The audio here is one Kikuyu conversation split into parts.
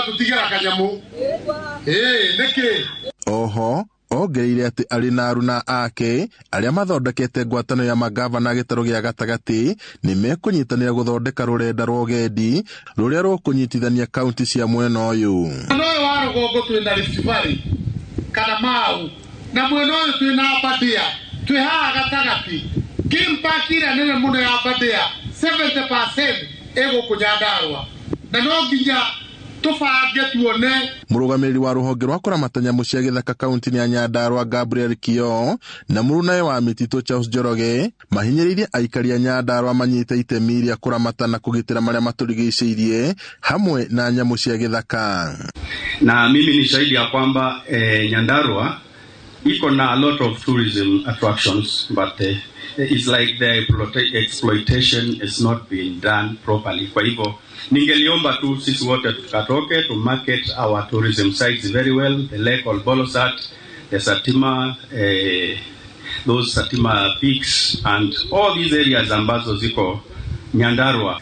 Magatũtigĩra kanyamũ. Nĩkĩ? Oho ongereire atĩ arĩ na aruna ake arĩa mathondekete ngwatanĩro ya magavana gĩtarũ gĩa gatagatĩ nĩ mekũnyitanĩra gũthondeka rũrenda rwa ũgendi rũrĩa rũkũnyitithania kaunti cia mwena ũyũ. Mwena ũyũ wa rũgongo twĩna Rift Valley kana Mau, na mwena ũyũ twĩna Aberdare, twĩ haha gatagatĩ. Game park ĩrĩa nene mũno ya Aberdare 70% ĩgũkũ Nyandarua, na no nginya tũbange tuone. Mũrũgamĩrĩri wa rũhonge rwa kũramata nyamũ cia gĩthaka kaunti-inĩ ya Nyandarua Gabriel Kio na mũrunawe wa mĩtitũ Charles Njoroge mahinyĩrĩirie aikari a Nyandarua manyite itemi rĩa kũramata na kũgitĩra marĩa matũrigicĩirie hamwe na nyamũ cia gĩthaka. Na mimi ni shahidi ya kwamba Nyandarua iko na a lot of tourism attractions, but it's like the exploitation is not being done properly. Kwa hivyo ningeliomba tu sisi wote tukatoke to market our tourism sites very well, the Lake Olbolosat, the Satima, those Satima peaks and all these areas ambazo ziko Nyandarua.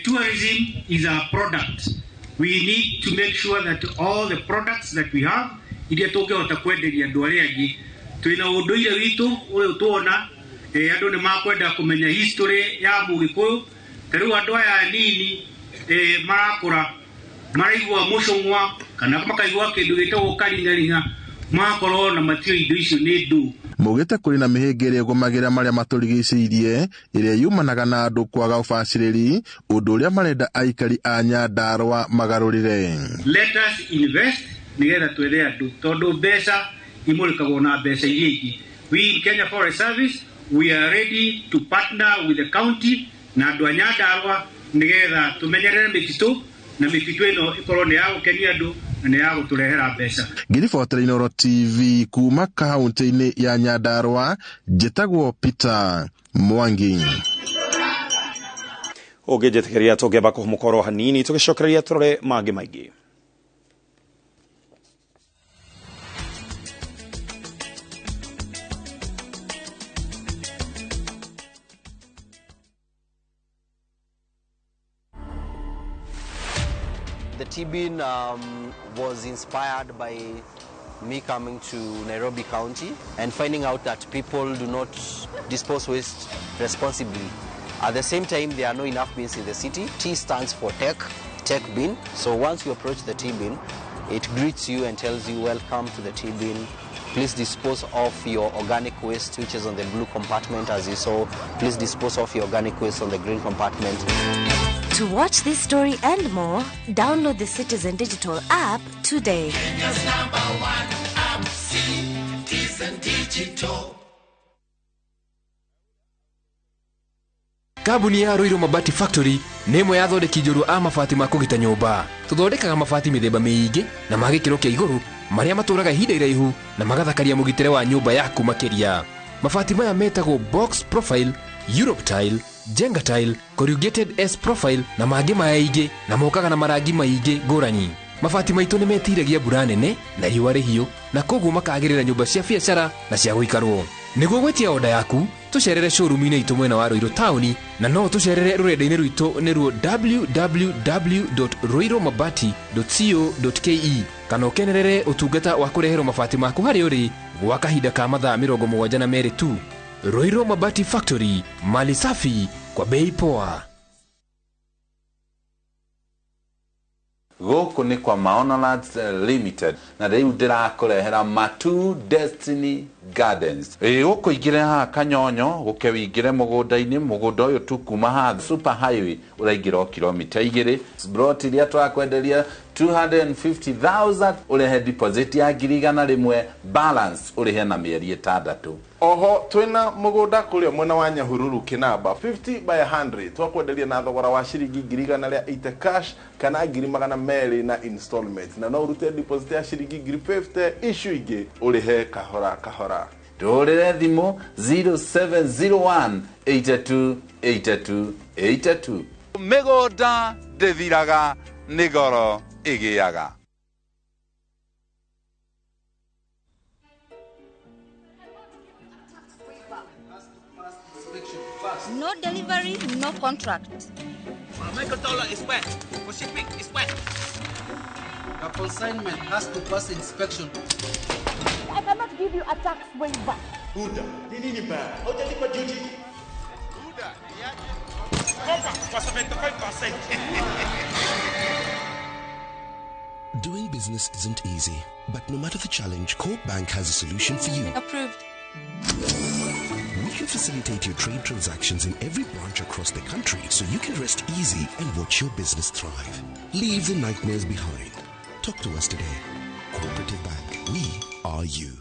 Tourism is a product. We need to make sure that all the products that we have iria tũngĩhota kwenderia andũ arĩa angĩ, twĩna ũndũire witũ ũyũ tuona, andũ nĩ makwenda kũmenya history ya Mũgĩkũyũ. Ta rĩu andũ aya nini marakũra maraigua mũcũng'wa kana makaigua kĩndũ gĩtagwo karingaringa, magakorwo na matiũĩ indo icio nĩ ndũ. Maugĩte kũrĩ na mĩhĩnga ĩrĩa ĩgũmagĩra marĩa matũrigicĩirie ĩrĩa yumanaga na andũ kwaga ũbacĩrĩri, ũndũ ũrĩa marenda aikari a Nyandarua magarũrĩre. Let us invest nĩgetha twethe andũ, tondũ mbeca imũrĩkagwo na mbeca iria ingĩ. We in Kenya Forest Service, we are ready to partner with the county na andũ a Nyandarua nĩgetha tũmenyerere mĩtitũ, na mĩtitũ ĩno ĩkorwo nĩ ya gũkenia andũ na nĩ ya gũtũrehera mbeca. Ngĩribotera Inooro TV kuma kaunti-inĩ ya Nyandarua, njĩtagwo Peter Mwangi. Ũngĩnjĩtĩkĩria tũngĩamba kũhũmũka hanini tũgĩcokereria tũrore mangĩ maingĩ. The T-bin was inspired by me coming to Nairobi County and finding out that people do not dispose waste responsibly. At the same time, there are no enough bins in the city. T stands for tech, tech bin. So once you approach the T-bin, it greets you and tells you, welcome to the T-bin. Please dispose of your organic waste, which is on the blue compartment, as you saw. Please dispose of your organic waste on the green compartment. To watch this story and more, download the Citizen Digital app today. Kenya's number one app, Citizen Digital. Kambuni ya Ruiru Mabati Factory nĩ ĩmwe ya athondeki njorua a mabati ma kũgita nyũmba. Tũthondekaga mabati mĩthemba mĩingĩ na ma gĩkĩro kĩa igũrũ marĩa matũraga ihinda iraihu na magathakaria mũgitĩre wa nyũmba yaku makĩria. Mabati maya metagwo box profile, Europe tile, Jenga tile, corrugated S profile na mangĩ maingĩ, na mokaga na marangi maingĩ ngũrani. Mabati maitũ nĩ metiragia mbura nene na riũa rĩhiũ, na koguo makagĩrĩra nyũmba cia biacara na cia gũikarwo. Nĩguo gwĩtia oda yaku, tũcerere showroom-inĩ itũ mwena wa Ruiru taũni, na no tũcerere rũrenda-inĩ rwitũ nĩruo www.ruirumabati.co.ke, kana ũkenerere ũtungata wa kũreherwo mabati maku harĩa ũrĩ gwa kahinda ka mathaa 72 tu. Ruiru Mabati Factory, mali safi kwa bei poa. Gũkũ nĩ kwa Maono Lands Limited, na rĩu ndĩrakũrehera Matu Destiny Gardens. Gũkũ ingĩre haha Kanyonyo, gũke wĩingĩre mũgũnda-inĩ, mũgũnda ũyũ tu kuma haha super highway ũraingĩra o kilomita 2. Plot iria twakwenderia 250,000, ũrehe deposit ya 100,000, balance ũrĩhe na mĩeri 6. Oho twina mũgũnda kũrĩa mwena wa Nyahururu Kinamba 50 by 100 twakwenderia na thogora wa ciringi 180 cash kana 200,000 na installment, na no ũrute deposit ya ciringi 50,000, icio ingĩ ũrĩhe kahora kahora. Tũhũrĩre thimũ 0701 82 82 82. Mĩgũnda ndĩthiraga, nĩ goro ĩgĩaga. No delivery, no contract. Michael Dollar is wet. For shipping is wet. A consignment has to pass inspection. I cannot give you a tax waiver. Buda, ni nini baya? Haujalipa duty. Buda, niaje? Kopa kwa 75%. Doing business isn't easy, but no matter the challenge, Corp Bank has a solution for you. Approved. We can facilitate your trade transactions in every branch across the country so you can rest easy and watch your business thrive. Leave the nightmares behind. Talk to us today. Cooperative Bank. We are you.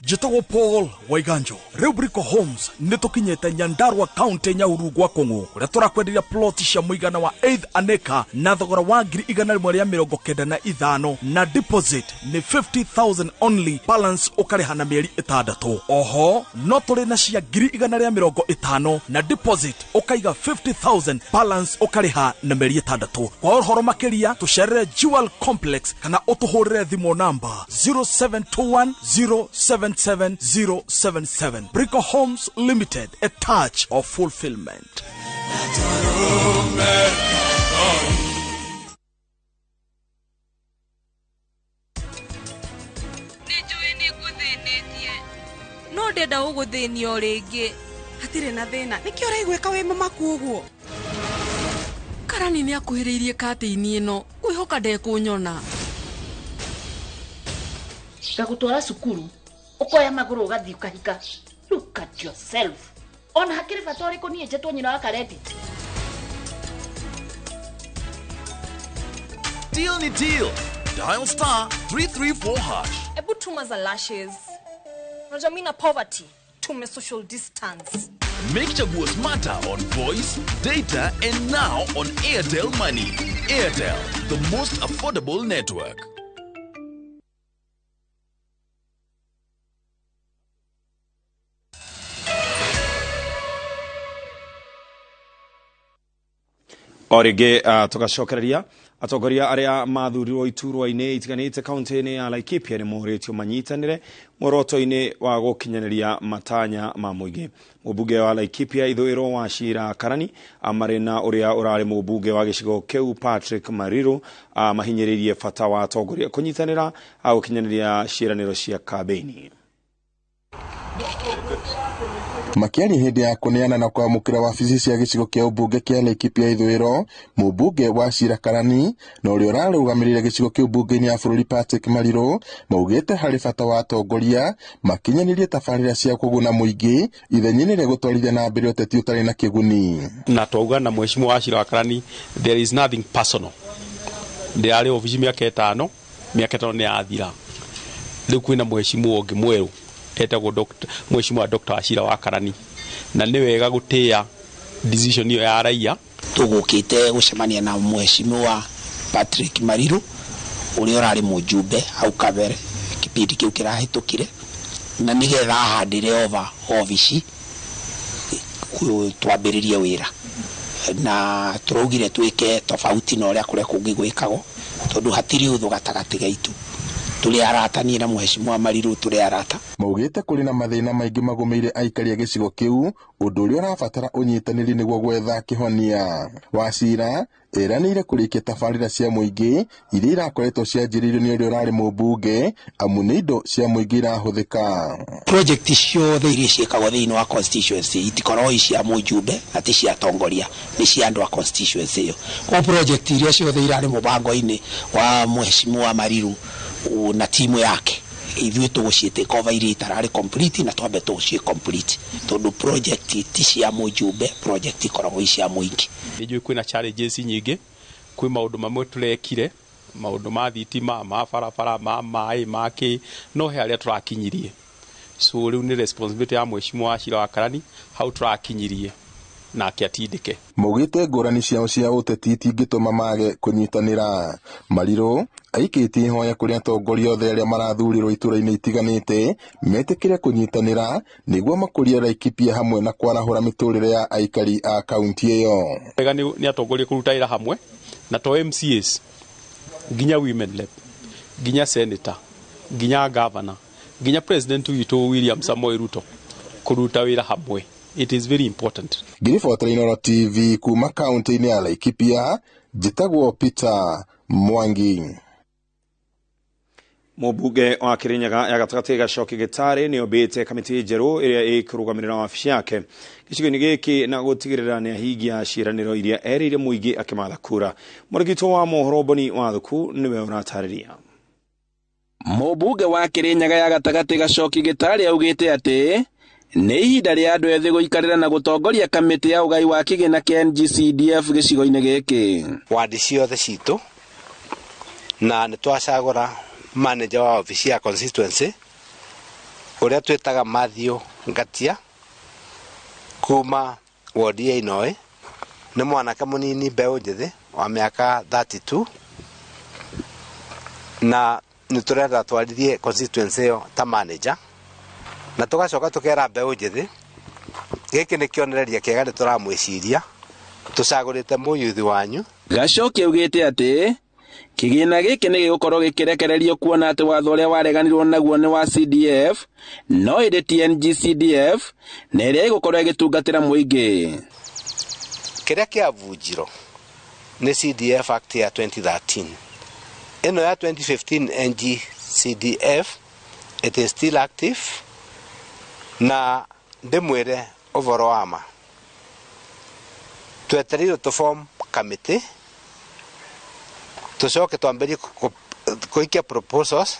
Njĩtagwo Paul Waiganjo. Rĩu Brico Homes nĩ tũkinyĩte Nyandarua County, Nyahururu gwa Kũng'ũ, kũrĩa tũrakwenderia plot cia mũigana wa 8 an acre na thogora wa 195,000, na deposit nĩ 50,000 only, balance ũkarĩha na mĩeri 6. Oho no tũrĩ na cia 150,000, na deposit ũkaiga 50,000, balance ũkarĩha na mĩeri 6. Kwa ũhoro makĩria tũcerere Jewel Complex kana ũtũhũrĩre thimũ namba 0721 077 077. Brico Homes Limited, a touch of fulfillment. Nĩnjũĩ nĩ ngũthĩnĩtie, no ndenda gũgũthĩnia o rĩngĩ. Hatirĩ na thĩna. Nĩkĩ ũraiguĩka wĩ mũmaku ũguo? Karani nĩ akuhĩrĩirie katĩini ĩno, ngwĩhoka ndekũnyona. Ngagũtwara cukuru ũkoya magũrũ ũgathiĩ ũkahika. Look at yourself. Ona hakĩrĩ bata ũrĩkũ niĩ njetwo nyina wa Kareti? Deal ni deal. Dial *334#. Ebu tuma za lashes. Unajua mimi na poverty, tume social distance. Make Chaguo smarter on voice, data, and now on Airtel Money. Airtel, the most affordable network. O rĩngĩ tũgacokereria atongoria arĩa mathurirwo iturwa-inĩ itiganĩte kaunti-inĩ ya Laikipia nĩ mohũrĩtio manyitanĩre muoroto-inĩ wa gũkinyanĩria matanya ma mũingĩ. Mũmbunge wa Laikipia ithũĩro wa Cira Karani marĩ na ũrĩa ũrarĩ mũmbunge wa gĩcigo kĩu Patrick Mariru mahinyĩrĩirie bata wa atongoria kũnyitanĩra gũkinyanĩria ciĩranĩro cia kambĩini. Makĩaria hĩndĩ ya kũneana na kwamũkĩra wabici cia gĩcigo kĩa ũmbunge kĩa Laikipia ithũĩro, mũmbunge wa Cira Karani na ũrĩa ũrarũgamĩrĩire gĩcigo kĩu mbunge-inĩ ya bũrũri Patrick Mariru maugĩte harĩ bata wa atongoria makinyanĩrie tabarĩra cia kũguna mũingĩ ithenya-inĩ rĩa gũtwarithia na mbere ũteti ũtarĩ na kĩguni. Na twauga na mheshimiwa wa Cira Karani, there is nothing personal. Ndĩrarĩ obici mĩaka 5, mĩaka 5 nĩ yathira. Rĩu kwĩna mheshimiwa ũngĩ mwerũ etagwo mheshimiwa Dr. Wachira wa Karani, na nĩ wega gũtĩĩa decision ĩyo ya raia. Tũgũkĩte gũcemania na mheshimiwa Patrick Mariru ũrĩa ũrarĩ mũjumbe hau kabere kĩbindi kĩu kĩrahĩtũkire, na nĩgetha ahandĩre over obici twambĩrĩrie wĩra, na tũraugire twĩke tofauti na ũrĩa kũrĩa kũngĩ gwĩkagwo, tondũ hatirĩ ũthũ gatagatĩ gaitũ. Tũrĩ arata, niĩ na mheshimiwa Mariru tũrĩ arata. Maugĩte kũrĩ na mathĩna maingĩ magũmĩire aikari a gĩcigo kĩu, ũndũ ũrĩa ũrabatara ũnyitanĩri nĩguo gwetha kĩhonia. Wachira ĩranĩire kũrĩkia tabarĩra cia mũingĩ iria irakoretwo cianjĩrĩirio nĩ ũrĩa ũrarĩ mũmbunge, amu nĩ indo cia mũingĩ irahũthĩka. Project ciothe iria ciĩkagwo thĩinĩ wa constituency itikoragwo i cia mũjumbe na ti cia atongoria, nĩ cia andũ a constituency ĩyo. Koguo project iria ciothe irarĩ mũbango-inĩ wa mheshimiwa Mariru na timu yake, ithuĩ tũgũciĩtĩka over iria itararĩ complete na twambe tũgũciĩ complete, tondũ project ti cia mũjumbe, project ikoragwo i cia mũingĩ. Nĩnjũĩ kwĩna challenges nyingĩ, kwĩ maũndũ mamwe tũrekire, maũndũ ma thitima, ma barabara, ma maĩ, ma kĩ, no he harĩa tũrakinyirie. So rĩu nĩ responsibility ya mheshimiwa Wachira wa Karani hau tũrakinyirie nake atindĩke. Maugĩte ngũrani ciao cia ũteti itingĩtũma mage kũnyitanĩra. Mariru aikĩtie ihoya kũrĩ atongoria othe arĩa marathurirwo itũra-inĩ itiganĩte metĩkĩre kũnyitanĩra nĩguo makũrie Laikipia hamwe na kwarahũra mĩtũrĩre ya aikari a kaunti ĩyo. Wega nĩ atongoria kũruta wĩra hamwe na to MCAs nginya women rep, nginya senator, nginya governor, nginya president witũ William Samoei Ruto. Kũruta wĩra hamwe, it is very important. Ngĩribotera Inooro TV kuma kaunti-inĩ ya Laikipia, njĩtagwo Peter Mwangi. Mũmbunge wa Kirinyaga ya gatagatĩ Gacoki Gĩtarĩ nĩ ombĩte kamĩtĩ njerũ ĩrĩa ĩkũrũgamĩrĩra wabici yake gĩcigo-inĩ gĩkĩ na gũtigĩrĩra nĩ ahingia ciĩranĩro iria erĩire mũingĩ akĩmatha kura. Mũrigitwo wa mohoro Boni Wathuku nĩwe ũratarĩria. Mũmbunge wa Kirinyaga ya gatagatĩ Gacoki Gĩtarĩ augĩte atĩ nĩ ihinda rĩa andũ ethĩ gũikarĩra na gũtongoria kamĩtĩ ya ũgai wa kĩgĩna kĩa NGCDF gĩcigo-inĩ gĩkĩ. Wandi ciothe citũ na nĩ twacagũra manager wa ofici ya constituency ũrĩa twĩtaga Matthew Ngatia kuma wodi ya Inoĩ. Nĩ mwanake mũnini mbeũ njĩthĩ wa mĩaka 32 na nĩ tũrenda twarithie constituency ĩyo ta manager, na tũgacoka tũkera mbeũ njĩthĩ gĩkĩ nĩ kĩonereria kĩega, nĩ tũramwĩciria tũcagũrĩte mũyuthi wanyu. Gacoki augĩte atĩ kĩgĩna gĩkĩ nĩ gĩgũkorwo gĩkĩrekererio kuona atĩ watho ũrĩa wareganirwo naguo nĩ wa CDF no ĩndĩ ti NGCDF na ĩrĩa ĩgũkorwo ĩgĩtungatĩra mũingĩ. Kĩrĩa kĩabunjirwo nĩ CDF Act ya 2013, ĩno ya 2015 NGCDF it is still active, na ndĩmwĩre ũhoro wa ma twetereirwo tũ form committee tucoke twambĩrie kũikia proposals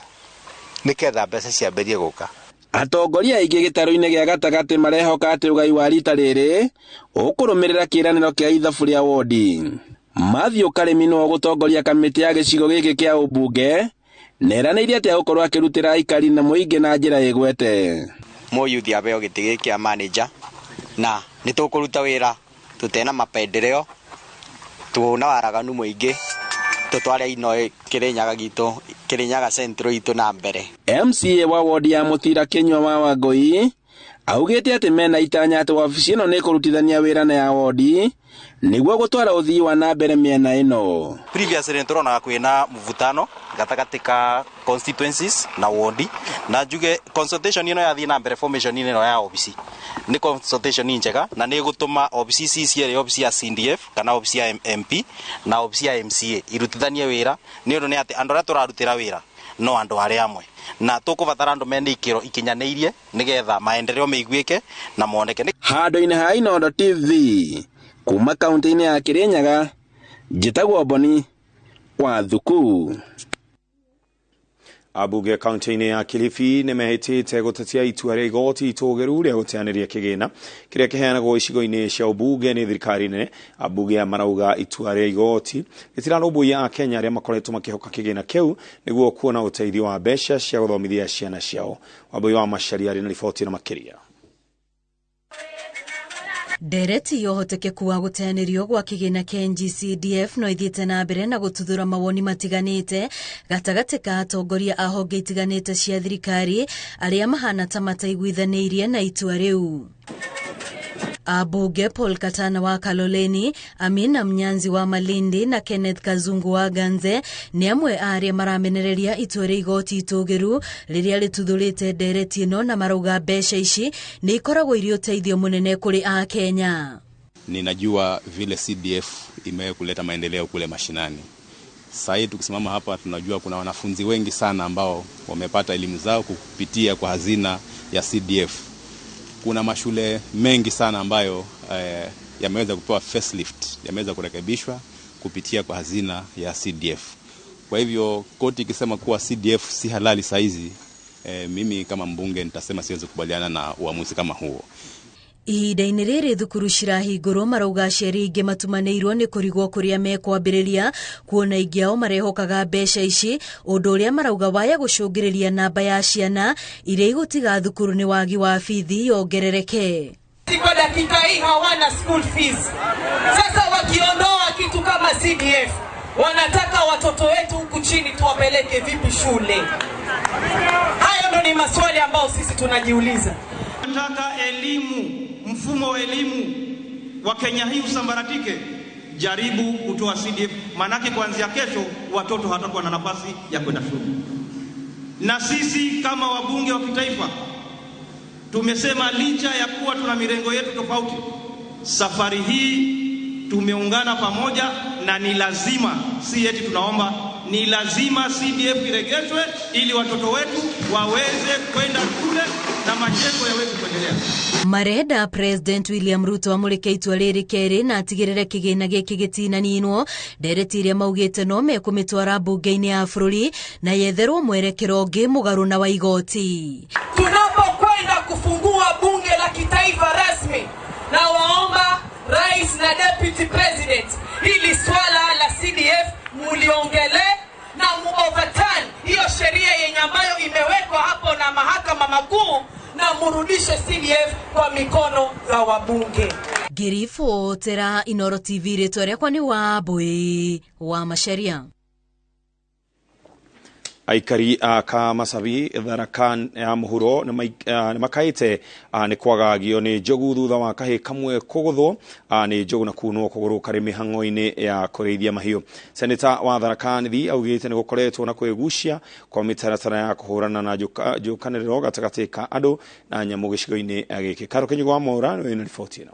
nĩketha mbeca ciambĩrie gũka. Atongoria aingĩ gĩtarũ-inĩ gĩa gatagatĩ marehoka atĩ ũgai wa rita rĩrĩ ũkũrũmĩrĩra kĩĩranĩro kĩa ithabu rĩa wodi. Matthew Karĩmi nĩwe ũgũtongoria kamĩtĩ ya gĩcigo gĩkĩ kĩa ũmbunge na eranĩire atĩ egũkorwo akĩrutĩra aikari na mũingĩ na njĩra ĩgwete. Mũyuthi abeo gĩtĩ gĩkĩ kĩa manager na nĩ tũkũruta wĩra tũtena mapendeleo tuona waraganu mũingĩ tũtware Inoĩ Kirinyaga gitũ Kirinyaga Central itũ na mbere. MCA wa wodi ya Mũtira Kĩnyua wa Wangũi augĩte atĩ mena itanya atĩ wabici ĩno nĩ ĩkũrutithania wĩra na ya wodi nĩguo gũtwara ũthii wa na mbere mĩena ĩno. Previously nĩtũronaga kwĩna mvutano gatagatĩ ka constituencies na wodi, na njuge consultation ĩno yathiĩ na mbere formation ĩno ya obici nĩ consultation njega na nĩ ĩgũtũma obici ici cierĩ, obici ya CDF kana obici ya MP na obici ya MCA irutithanie wĩra, nĩ ũndũ nĩ atĩ andũ arĩa tũrarutĩra wĩra no andũ arĩa amwe na tũkũbatara andũ mena ikĩro ikinyanĩirie nĩgetha maendeleo meiguĩke na moneke. Handũ-inĩ ha Inooro TV kuma kaunti-inĩ ya Kirinyaga, njĩtagwo Boni Wathuku. Ambunge kaunti-inĩ ya Kilifi nĩ mehĩtĩte gũtetia itua rĩa igoti itũgĩru rĩa gũteanĩria kĩgĩna kĩrĩa kĩheanagwo icigo-inĩ cia ũmbunge nĩ thirikari nene. Ambunge aya marauga itua rĩa igoti rĩtirarũmbũiya Akenya arĩa makoretwo makĩhoka kĩgĩna kĩu nĩguo kuona ũteithio wa mbeca cia gũthomithia ciana ciao. Wambui wa Macharia arĩ na riboti na makĩria. Ndereti ya ũhotekeku wa gũteanĩrio gwa kĩgĩna kĩa NGCDF no ithiĩte na mbere na gũtuthũra mawoni matiganĩte gatagatĩ ka atongoria a honge itiganĩte cia thirikari arĩa mahana ta mataiguithanĩirie na itua rĩu. Ambunge Paul Katana wa Kaloleni, Amina Mnyanzi wa Malindi na Kenneth Kazungu wa Ganze nĩ amwe a arĩa maramenereria itua rĩa igoti itũgĩru rĩrĩa rĩtuthũrĩte ndereti ĩno na marauga mbeca ici nĩ ikoragwo irĩ ũteithio mũnene kũrĩ Akenya. Ninajua vile CDF imewe kuleta maendeleo kule mashinani. Sasa hivi tukisimama hapa tunajua kuna wanafunzi wengi sana ambao wamepata elimu zao kupitia kwa hazina ya CDF. Kuna mashule mengi sana ambayo yameweza kupewa facelift, yameweza kurekebishwa kupitia kwa hazina ya CDF. Kwa hivyo koti ikisema kuwa CDF si halali saizi, mimi kama mbunge nitasema siwezi kukubaliana na uamuzi kama huo. Ihinda-inĩ rĩrĩ thukuru cirahingũrwo marauga aciari aingĩ matumanĩirwo nĩ kũrigwo kũrĩa mekwambĩrĩria kuona aingĩ ao marehokaga mbeca ici, ũndũ ũrĩa marauga waya gũcũngĩrĩria namba ya ciana iria igũtiga thukuru nĩ wagi wa bithi yongerereke. Kwa dakika hii hawana school fees. Sasa wakiondoa kitu kama CDF, wanataka watoto wetu huku chini tuwapeleke vipi shule? Hayo ndo ni maswali ambayo sisi tunajiuliza. Nataka elimu, mfumo wa elimu wa Kenya hii usambaratike. Jaribu kutoa CDF, manake kuanzia kesho watoto hatakuwa na nafasi ya kwenda shule. Na sisi kama wabunge wa kitaifa Tumesema licha ya kuwa tuna mirengo yetu tofauti, safari hii tumeungana pamoja, na ni lazima, si eti tunaomba, ni lazima CDF iregeshwe ili watoto wetu waweze kwenda shule na majengo yaweze kuendelea. Marenda President William Ruto amũrĩke itua rĩrĩ kerĩ na atigĩrĩre kĩgĩna gĩkĩ gĩtinaninwo. Ndereti iria maugĩte no mekũmĩtwara mbunge-inĩ ya bũrũri na yetherwo mwerekero ũngĩ mũgarũ na wa igoti. Tunapokwenda kufungua bunge la kitaifa rasmi, na waomba Rais na Deputy President, hili swala la CDF muliongele na muoverturn hiyo sheria yenye ambayo imewekwa hapo na mahakama makuu, na murudishe CDF kwa mikono za wabunge. Ngĩribotera Inooro TV rĩtwa rĩakwa nĩ Wambui wa Macharia. Aikari a Kamasabi Tharaka ya mũhuro nĩ makaĩte nĩ kwagagio nĩ njogu thutha wa kahĩ kamwe kũgũthwo nĩ njogu na kunwo kũgũrũ karĩ mĩhang'o-inĩ ya kũrĩithia mahiũ. Seneta wa Tharaka Nithi augĩte nĩ gũkoretwo na kwĩgucia kwa mĩtaratara ya kũhũrana na njũkanĩrĩro gatagatĩ ka andũ na nyamũ gĩcigo-inĩ gĩkĩ. Karo Kĩnyugo wa Mwaũra nĩwe wĩna riboti ĩno.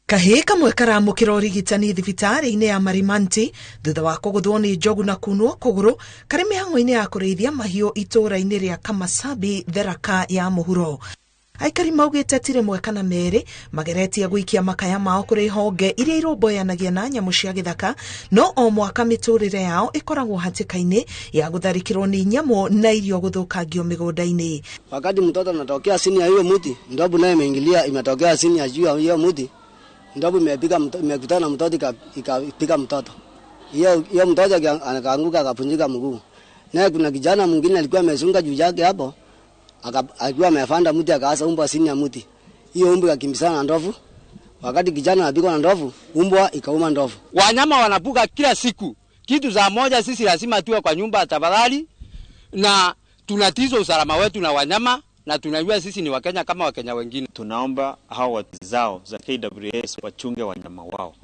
Kahĩĩ kamwe karamũkĩra ũrigitani thibitarĩ-inĩ ya Marimanti thutha wa kũgũthwo nĩ njogu na kunwo kũgũrũ karĩ mĩhang'o-inĩ ya kũrĩithia mahiũ itũũra-inĩ rĩa Kamasabi Tharaka ya mũhuro. Aikari maugĩte ti rĩmwe kana merĩ mageretie gũikia makaya mao kũrĩ honge iria irũmbũyanagia na nyamũ cia gĩthaka, no o mwaka mĩtũrĩre yao ĩkoragwo hatĩka-inĩ ya gũtharĩkĩrwo nĩ nyamũ na irio gũthũkangio mĩgũnda-inĩ. Wakati mtoto anatokea chini ya hiyo muti, ndobu naye imeingilia, imetokea chini ya juu ya hiyo muti, ndobu imepiga, imekutana na mtoto ikapiga mtoto. Hiyo mtoto akaanguka akapunjika mguu. Naye kuna kijana mwingine alikuwa amezunga juu yake hapo, alikuwa amefanda mti akaasa umbwa chini ya mti. Hiyo umbwa ikakimbizana na ndovu. Wakati kijana anapigwa na ndovu, umbwa ikauma ndovu. Wanyama wanapuka kila siku. Kitu za moja sisi lazima tuwe kwa nyumba tafadhali, na tunatizo usalama wetu na wanyama, na tunajua sisi ni Wakenya kama Wakenya wengine. Tunaomba hao zao za KWS wachunge wanyama wao.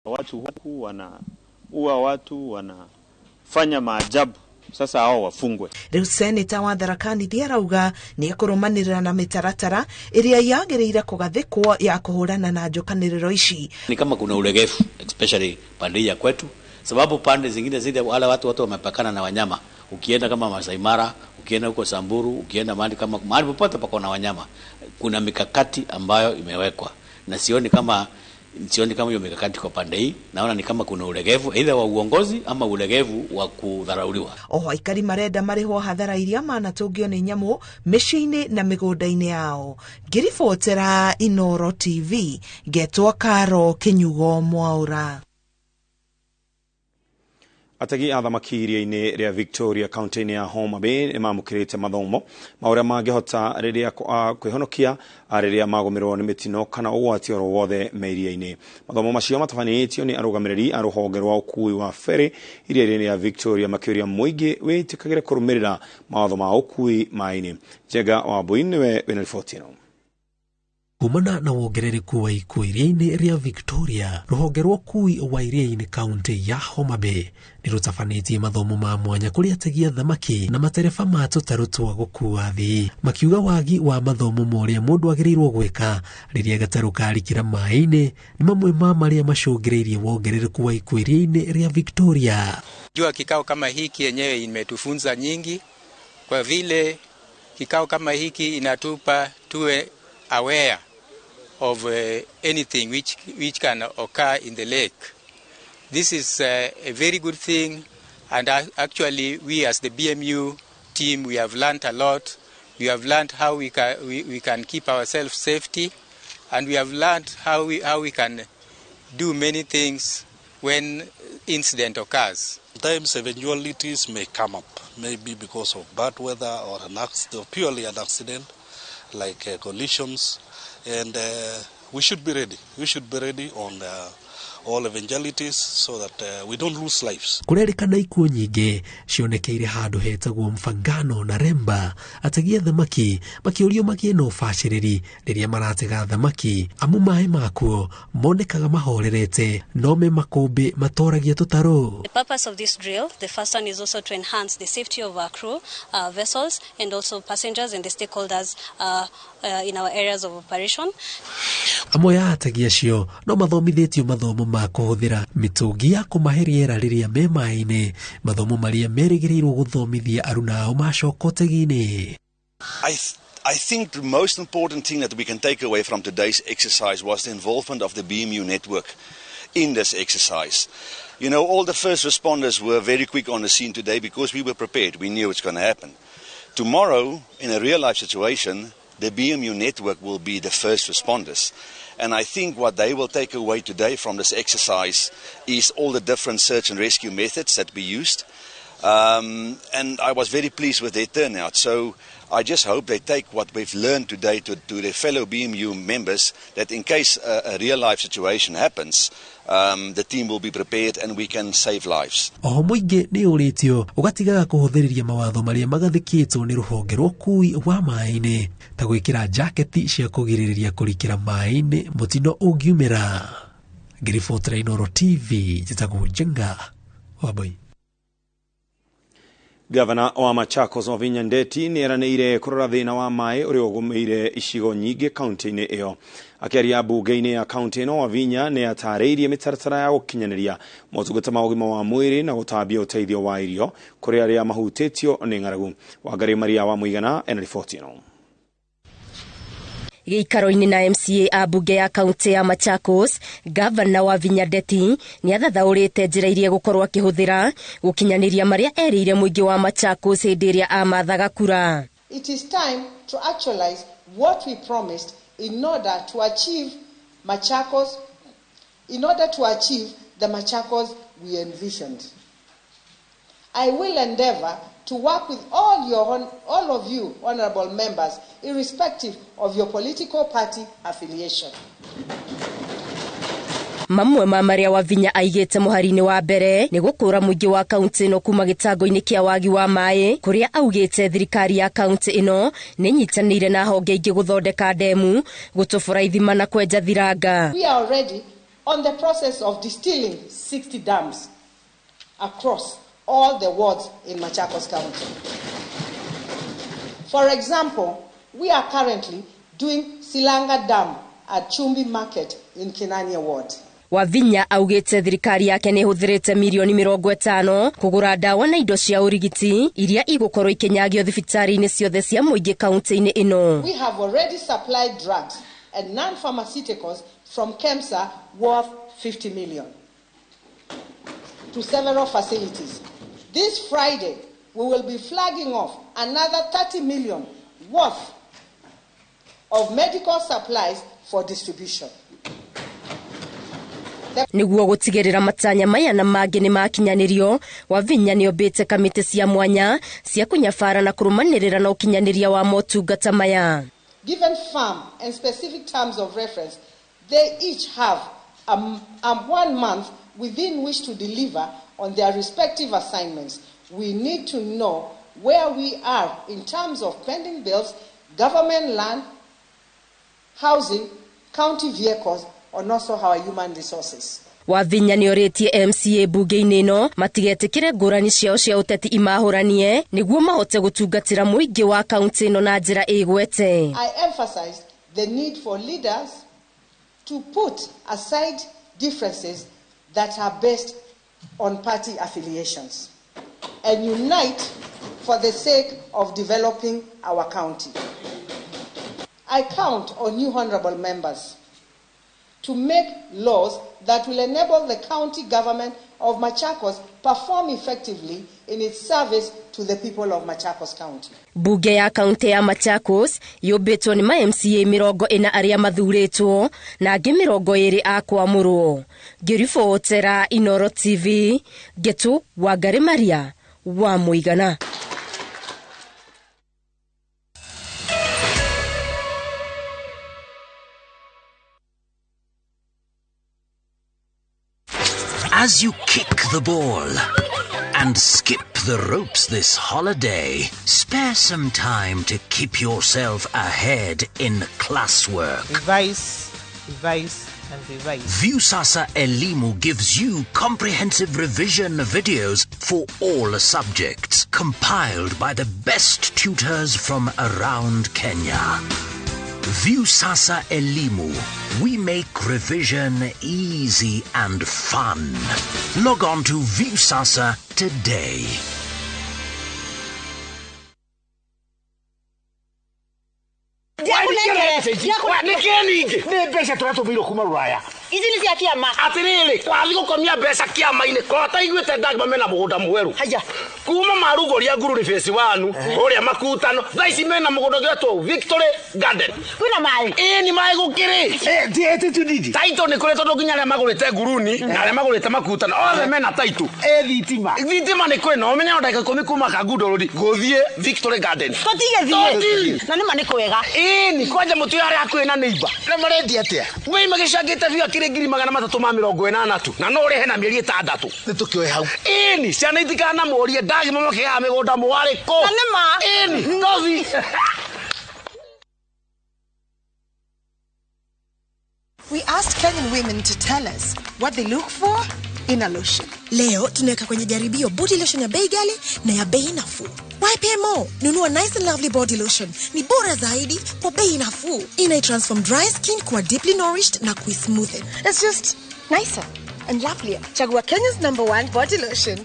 Watu huku wanaua watu, wanafanya maajabu. Sasa hao wafungwe. Rĩu seneta wa Tharaka Nithi arauga nĩ ekũrũmanĩrĩra na mĩtaratara ĩrĩa yagĩrĩire kũgathĩkwo ya kũhũrana na njũkanĩrĩro ici. Ni kama kuna ulegevu especially pande ya kwetu, sababu pande zingine zile wale watu wamepakana na wanyama. Ukienda kama Masai Mara, ukienda huko Samburu, ukienda mahali kama mahali popote pako na wanyama, kuna mikakati ambayo imewekwa. Na sioni kama hiyo mikakati kwa pande hii. Naona ni kama kuna ulegevu either wa uongozi ama ulegevu wa kudharauliwa. Oho aikari marenda marĩhwo hathara iria manatũngio nĩ nyamũ mĩciĩ-inĩ na mĩgũnda-inĩ yao. Ngĩribotera Inooro TV ngetwo Karo Kĩnyugo Mwaũra. Ategi a thamaki iria-inĩ rĩa Victoria kaunti-inĩ ya Homa Bay nĩ mamũkĩrĩte mathomo ma ũrĩa mangĩhota rĩrĩa kwĩhonokia rĩrĩa magũmĩrwo nĩ mĩtino kana ũgwati oro wothe me iria-inĩ. Mathomo macio matabanĩtio nĩ arũgamĩrĩri a rũhonge rwa ũkui wa ferry iria-inĩ rĩa Victoria makĩũria mũingĩ wĩtĩkagĩre kũrũmĩrĩra mawatho ma ũkui maĩ-inĩ. Njenga Wambui nĩwe wĩna riboti ĩno. Kumana na wongerereku wa ikuũ iria-inĩ rĩa Victoria, rũhonge rwa ũkui wa iria-inĩ kaunti ya Homa Bay nĩ rũtabanĩtie mathomo ma mwanya kũrĩ ategi a thamaki na matereba ma tũtarũ twa gũkua thĩ, makiuga wagi wa mathomo ma ũrĩa mũndũ agĩrĩirwo gwĩka rĩrĩa gatarũ karikĩra maĩ-inĩ nĩ mamwe ma marĩa macũngĩrĩirie wongerereku wa ikuũ iria-inĩ rĩa Victoria. Jua kikao kama hiki yenyewe imetufunza nyingi, kwa vile kikao kama hiki inatupa tuwe aware of anything which can occur in the lake. This is a very good thing, and actually we as the BMU team, we have learned a lot. We have learned how we can keep ourselves safety, and we have learned how we can do many things when incident occurs. Sometimes eventualities may come up, maybe because of bad weather or an accident, purely an accident, like collisions, and we should be ready. We should be ready on all eventualities so that we don't lose lives. Kũrerĩkana ikuũ nyingĩ cionekeire handũ hetagwo Mfangano na Remba. Ategi a thamaki makĩũrio magĩe na ũbacĩrĩri rĩrĩa maratega thamaki, amu maĩ makuo monekaga mahorerete no me makũmbĩ matoragia tũtarũ. The purpose of this drill, the first one, is also to enhance the safety of our crew, vessels, and also passengers and the stakeholders in our areas of operation. Amwe a ategi acio no mathomithĩtio mathomo ma kũhũthĩra mĩtũngi ya kũmahe rĩera rĩrĩa me maĩ-inĩ, mathomo marĩa merĩgĩrĩirwo gũthomithia aruna ao macoka ũtegi-inĩ. I think the most important thing that we can take away from today's exercise was the involvement of the BMU network in this exercise. You know, all the first responders were very quick on the scene today because we were prepared. We knew it's going to happen. Tomorrow, in a real-life situation, the BMU network will be the first responders. And I think what they will take away today from this exercise is all the different search and rescue methods that we used. And I was very pleased with their turnout. So I just hope they take what we've learned today to their fellow BMU members, that in case a real-life situation happens, the team will be prepared and we can save lives. Oho mũingĩ nĩ ũrĩtio ũgatigaga kũhũthĩrĩria mawatho marĩa magathĩkĩtwo nĩ rũhonge rwa ũkui wa maĩ-inĩ, ta gwĩkĩra jaketi cia kũgirĩrĩria kũrikĩra maĩ-inĩ mũtino ũngiumĩra. Ngĩribotera Inooro TV, njĩtagwo Njenga Wambui. Gavana wa Machakos Wavinya Ndeti nĩ eranĩire kũrora thĩna wa maĩ ũrĩa ũgũmĩire icigo nyingĩ kaunti-inĩ ĩyo. Akĩaria mbunge-inĩ ya kaunti ĩno, Wavinya nĩ atarĩirie mĩtaratara ya gũkinyanĩria motungata ma ũgima wa mwĩrĩ na gũtambia ũteithio wa irio kũrĩ arĩa mahutĩtio nĩ ng'aragu. Wangari Maria wa Mũigana ena riboti ĩno. Gĩikaro-inĩ na MCA a mbunge ya kaunti ya Machakos, Gavana Wavinya Ndeti nĩ athathaũrĩte njĩra iria egũkorwo akĩhũthĩra gũkinyanĩria marĩa erĩire mũingĩ wa Machakos hĩndĩ ĩrĩa amathaga kura. It is time to actualize what we promised in order to achieve Machakos, in order to achieve the Machakos we envisioned. I will endeavor to work with all of you honorable members, irrespective of your political party affiliation. Mamwe ma marĩa Wavinya aigĩte mũhari-inĩ wa mbere nĩ gũkũra mũingĩ wa kaunti ĩno kuma gĩtango-inĩ kĩa wagi wa maĩ, kũrĩa augĩte thirikari ya kaunti ĩno nĩ nyitanĩire na honge ingĩ gũthondeka ndemu, gũtobora ithima na kwenja thiranga. We are already on the process of distilling 60 dams across all the wards in Machakos County. For example, we are currently doing Silanga Dam at Chumbi Market in Kinania Ward. Wavinya augĩte thirikari yake nĩ ĩhũthĩrĩte mirioni 50 kũgũra ndawa na indo cia ũrigiti iria igũkorwo ikĩnyagio thibitarĩ-inĩ ciothe cia mũingĩ kaunti-inĩ ĩno. We have already supplied drugs and non-pharmaceuticals from KEMSA worth 50 million to several facilities. This Friday, we will be flagging off another 30 million worth of medical supplies for distribution. Nĩguo gũtigĩrĩra matanya maya na mangĩ nĩ makinyanĩrio, Wavinya nĩombĩte kamĩtĩ cia mwanya cia kũnyabara na kũrũmanĩrĩra na ũkinyanĩria wa motungata maya. Given firm and specific terms of reference, they each have 1 month within which to deliver on their respective assignments. We need to know where we are in terms of pending bills, government land, housing, county vehicles, and also our human resources. Wavinya nĩorĩtie MCA bunge-inĩ ĩno matigetĩkĩre ngũrani ciao cia ũteti imahũranie nĩguo mahote gũtungatĩra mũingĩ wa kaunti ĩno na njĩra ĩgwete. I emphasize the need for leaders to put aside differences that are based on party affiliations and unite for the sake of developing our county. I count on you, honorable members, to make laws that will enable the county government of Machakos perform effectively in its service to the people of Machakos County. Bunge ya kaunti ya Machakos yũmbĩtwo nĩ ma MCA 40 arĩa mathurĩtwo na angĩ 20 a kwamũrwo. Ngĩribotera Inooro TV, Ngetu Wangari Maria wa Mũigana. As you kick the ball and skip the ropes this holiday, spare some time to keep yourself ahead in classwork. Revise, revise, and revise. Viusasa Elimu gives you comprehensive revision videos for all subjects, compiled by the best tutors from around Kenya. Viusasa Elimu. We make revision easy and fun. Log on to Viusasa today. Nä mbeca tå ratå mä irwo kuma ruraya. Ici nä cia kä ama. Atä rä rä wathiä gå komia mbeca kä ama-inä korwo taiguä te ndagima mena må gå nda mwerå kuma marugåria ngururi phase 1 kå rä a makutano thaa ici mena må gå nda getwo Victory Garden. Kwä na maä. Ä ni maä gå kä rä taitå nä kå rä tondå nginya arä a magå rä te nguruni na arä a magå rä te makutano othe mena taitå. Thitima. Thitima nä kwä na å menye ndagä ka 10 kuma Kangundo Road gå thiä Victory Garden. Tåtige thiä na nä ma nä kwega. Ĩni kwanja må tuä harä hakuhä na neighbor na marendia atä a wä magä cangä te biå akĩrĩ 380,000 tu na no ũrĩhe na mĩeri 6. Nä tå kä oe hau. Ĩni ciana itikanamũrie ndagima makĩgaga mĩgũnda mwarĩ kũ. Na nĩ ma. Ĩni ngothi. We asked Kenyan women to tell us what they look for in a lotion. Leo tunaweka kwenye jaribio body lotion ya bei ghali na ya bei nafuu. Why pay more? Nunua Nice and Lovely body lotion. Ni bora zaidi kwa bei nafuu. Ina transform dry skin kuwa deeply nourished na kuismoothen. It's just nicer and lovelier. Chagua Kenya's #1 body lotion.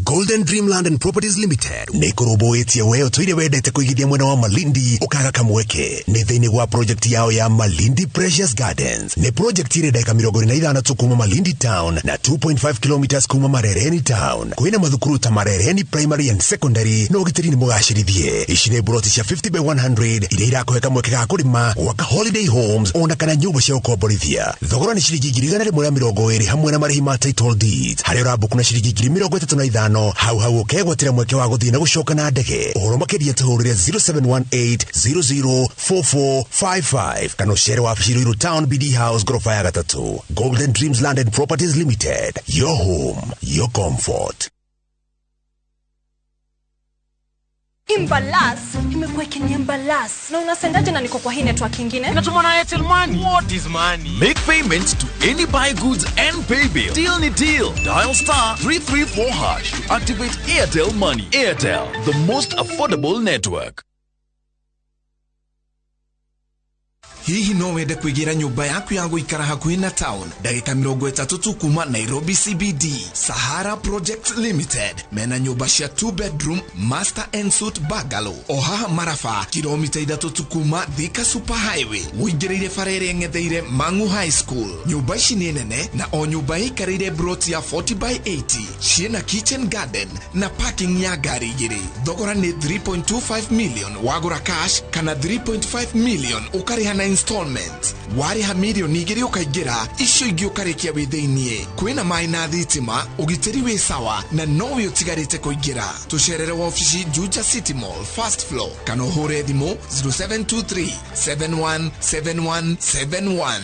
Golden Dreamland and Properties Limited nä kå rå we ũtũire wendete kũigithia mwena wa Malindi ũkaga kamweke nĩ thĩinĩ wa project yao ya Malindi Precious Gardens. Nĩ project ĩrĩ ndagĩka 45 tu kuma Malindi Town na 2.5 kilometers kuma Marereni Town. Kwĩna mathukuru ta Marereni Primary and Secondary no ũgitĩri nĩ mũgacĩrithie. Ici nĩ buroti cia 50 by 100 iria irakũhe kamweke ga kũrĩma, gwaka holiday homes ona kana nyũmba cia gũkomborithia. Thogora nĩ ciringi 120,000 hamwe na marĩhi ma title deeds. Harĩa ũrambuku na ciringi 35,000 hau hau ũkegwatĩra mweke wa gũthiĩ na gũcoka na ndege. Ũhoro makĩria tũhũrĩre 0718004455 kana ũcere wabici Ruiru Town BD House gorofa ya 3. Golden Dreams Land and Properties Limited, your home, your comfort. Imbalas imekuwa ikiniembalas. Na unasendaje na niko kwa hii network nyingine? Natuma na Airtel Money. What is money? Make payments to any buy goods and pay bill. Deal ni deal. Dial *334# to activate Airtel Money. Airtel, the most affordable network. Hihi no wende kwĩgĩra nyũmba yaku ya gũikara hakuhĩ na town ndagĩka 30 tu kuma Nairobi CBD. Sahara Project Limited mena nyũmba cia 2 bedroom master and suite bungalow o haha Maraba, kilomita 3 tu kuma Thika Super Highway ũingĩrĩire bara ĩrĩa ĩng'etheire Mangu High School. Nyũmba ici nĩ nene na o nyũmba ĩikarĩire broti ya 40 by 80, ciĩna kitchen garden na parking ya ngari 2. Thogora nĩ 3.25 million wagũra cash kana 3.5 million ũkarĩha na installment. Warĩha mirioni 2 ũkaingĩra, icio ingĩ ũkarĩkia wĩ thĩiniĩ. Kwĩna maĩ na thitima, ũgitĩri wĩ sawa na nowe ũtigarĩte kũingĩra. Tũcerere wabici Juja City Mall first floor kana ũhũre thimũ 0723 717171.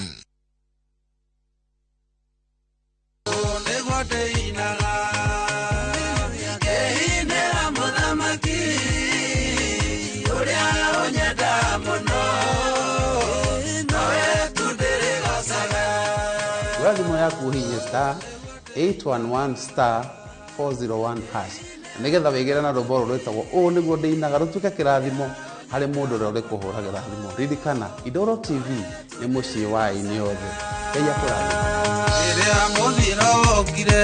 Thimũ yaku ũhihinye *811 *401# nĩgetha wĩgĩre na rwĩmbo rũrũ rwĩtagwo ũũ nĩguo ndĩinaga rũtuĩke kĩrathimo harĩ mũndũ ũrĩa ũrĩkũhũragĩra thimũ. Ririkana Indoro TV nĩ mũciĩ wa aini othe. Ngai akũrathime. Rĩrĩa mũthiro wokire.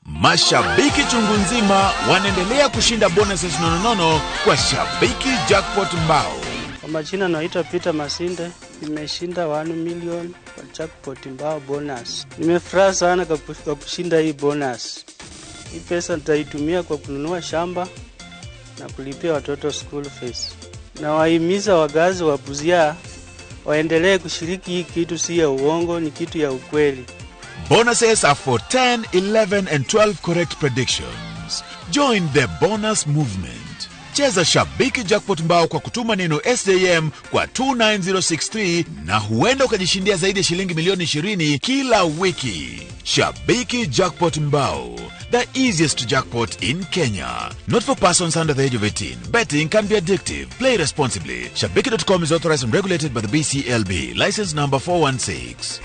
Mashabiki chungu nzima wanaendelea kushinda bonuses nononono kwa Shabiki Jackpot Mbao. Kwa majina naitwa Peter Masinde, nimeshinda 1 million kwa Jackpot Mbao bonus. Nimefurahi sana kwa kushinda hii bonus. Hii pesa nitaitumia kwa kununua shamba na kulipia watoto school fees. Na wahimiza wakazi wa Busia waendelee kushiriki hii kitu, si ya uongo, ni kitu ya ukweli. Bonuses are for 10, 11 and 12 correct predictions. Join the bonus movement. Cheza Shabiki Jackpot Mbao kwa kutuma neno SJM kwa 29063 na huenda ukajishindia zaidi ya shilingi milioni 20 kila wiki. Shabiki Jackpot Mbao, the easiest jackpot in Kenya. Not for persons under the age of 18. Betting can be addictive. Play responsibly. Shabiki.com is authorized and regulated by the BCLB. License number 416.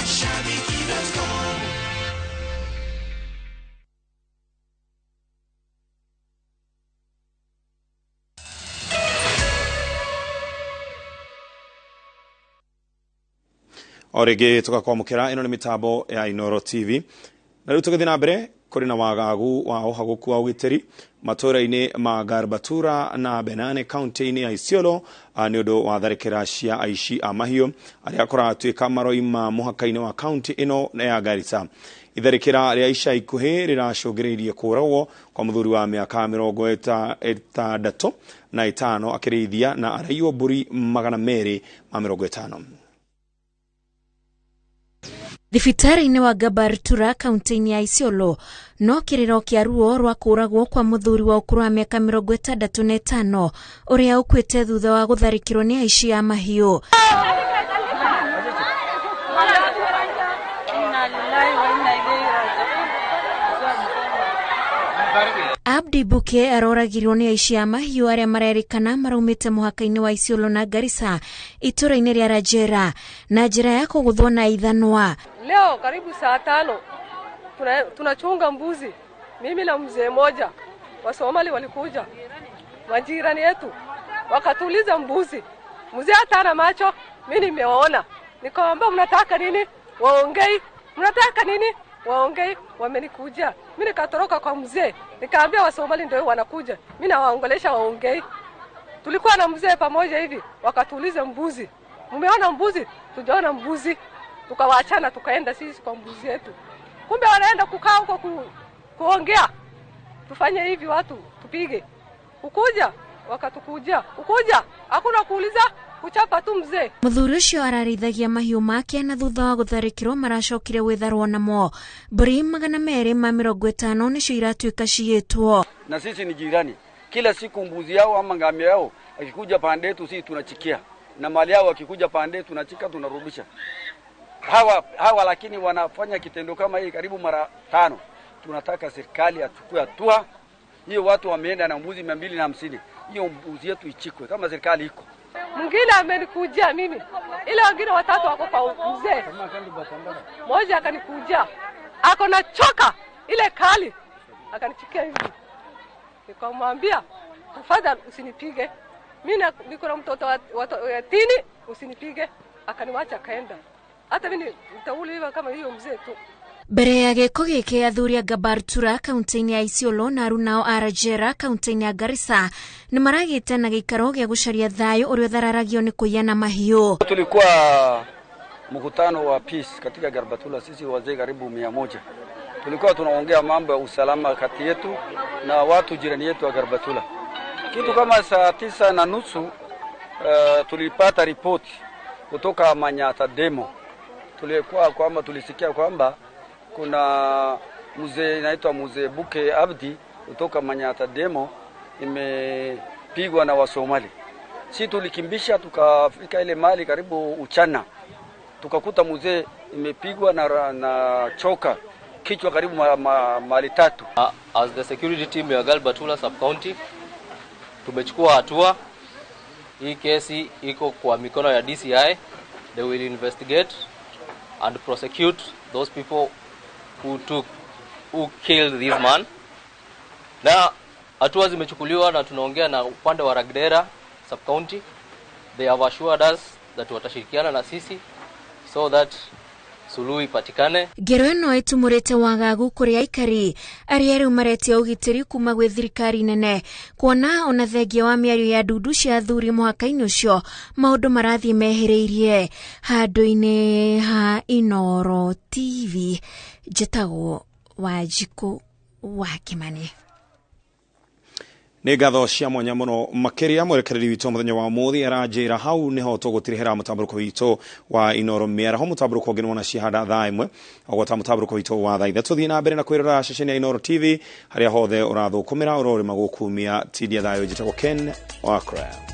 O rĩngĩ tũgakwamũkĩra ĩno nĩ mĩtambo ya Inooro TV na rĩu tũgĩthiĩ na mbere kũrĩ na wagagu wa ũhagũku wa ũgitĩri matũũra-inĩ ma Garbatura na Benane kaunti-inĩ ya Isiolo nĩ ũndũ wa tharĩkĩra cia aici a mahiũ arĩa kũratuĩka maroima mũhaka-inĩ wa kaunti ĩno ya Garissa. Itharĩkĩra rĩa ica ikuhĩ rĩracũngĩrĩirie kũragwo kwa mũthuri wa mĩaka 65 akĩrĩithia na araiywo mbũri 250. Thibitarĩ-inĩ wa Gabartura kaunti-inĩ ya Isiolo no kĩrĩro kĩa ruo rwa kũragwo kwa mũthuri wa ũkũrũ wa mĩaka 65 ũrĩa ũkuĩte thutha wa gũtharĩkĩrwo nĩ aici a mahiũ. Abdi Buke aroragirwo nĩ aici a mahiũ arĩa marerĩkana maraumĩte mũhaka-inĩ wa Isiolo na Garissa itũũra-inĩ rĩa Rajera na njĩra ya kũgũthwo na ithanwa. Leo karibu saa 5 tunachunga mbuzi, mimi na mzee moja. Wasomali walikuja majirani yetu wakatuliza mbuzi. Mzee hata ana macho, mimi nimewaona. Nikamwambia mnataka nini? Waongei. Mnataka nini? Waongei. Wamenikuja. Mimi nikatoroka kwa mzee. Nikaambia Wasomali ndio wanakuja. Mimi nawaongelesha waongei. Tulikuwa na mzee pamoja hivi, wakatuliza mbuzi. Mmeona mbuzi? Tujaona mbuzi. Tukawaachana tukaenda sisi kwa mbuzi yetu. Kumbe wanaenda kukaa huko kuongea. Tufanye hivi watu, tupige. Ukuja, wakatukuja. Ukuja, hakuna kuuliza, kuchapa tu mzee. Mũthuri ũcio ararĩithagia mahiũ make na thutha wa gũtharĩkĩrwo maracokire gwĩtharwo namo. Mbũri 250 nĩcio iratuĩka ciĩtwo. Na sisi ni jirani. Kila siku mbuzi yao ama ngamia yao akikuja pande yetu sisi tunachikia. Na mali yao akikuja pande yetu tunachika tunarudisha. Hawa lakini wanafanya kitendo kama hii karibu mara 5. Tunataka serikali achukue hatua. Hiyo watu wameenda na mbuzi 250. Hiyo mbuzi yetu ichikwe kama serikali iko. Mwingine amenikujia mimi. Ile wengine watatu wako kwa mzee. Mmoja akanikujia. Ako na choka ile kali. Akanichikia hivi. Nikamwambia tafadhali usinipige. Mimi niko na mtoto wa tini, usinipige. Akaniwacha akaenda. Hata mimi nitauliwa kama hiyo mzee tu. Mbere ya gĩko gĩkĩ athuri a Gabartura kaunti-inĩ ya Isiolo na arunao a Rajera kaunti-inĩ ya Garissa nĩ maragĩte na gĩikaro gĩa gũcaria thayũ ũrĩa ũthararagio nĩ kũiyana mahiũ. Tulikuwa mkutano wa peace katika Garbatula, sisi wazee karibu 100. Tulikuwa tunaongea mambo ya usalama kati yetu na watu jirani yetu wa Garbatula. Kitu kama saa 9:30 tulipata ripoti kutoka Manyata demo. Tulikuwa kwamba tulisikia kwamba kuna mzee inaitwa Mzee Buke Abdi kutoka Manyata demo imepigwa na Wasomali. Si tulikimbisha tukafika ile mali karibu uchana. Tukakuta mzee imepigwa na choka kichwa karibu mali 3. As the security team ya Garbatula sub county tumechukua hatua. Hii kesi iko kwa mikono ya DCI. They will investigate and prosecute those people who killed this man. Na hatua zimechukuliwa na tunaongea na upande wa Ragdera sub county. They have assured us that watashirikiana na sisi so that suluhu ipatikane. Ngero ĩno ĩtumũrĩte wagagu kũrĩ aikari arĩa rĩu maretia ũgitĩri kuma gwĩ thirikari nene kuona ona thengia wa mĩario ya ndundu cia athuri mũhaka-inĩ ũcio maũndũ marathiĩ mehĩrĩirie. Handũ-inĩ ha Inooro TV njĩtagwo Wanjikũ wa Kĩmani. Nĩ ngatho cia mwanya mũno makĩria mwerekereri witũ mũthenya wa ũmũthĩ aranjĩra hau nĩho tũgũtirihĩra mũtambũrũko witũ wa Inoro mĩaraho. Mũtambũrũko ũngĩ nĩwona cihanda thaa 1 ogwata mũtambũrũko witũ wa thaa 3. Thiĩ na mbere na kwĩrora ceceni ya Inoro TV harĩa hothe ũrathũkũmĩra ũrorĩma gũkumia tindia thayũ. Njĩtagwo Ken Wakra.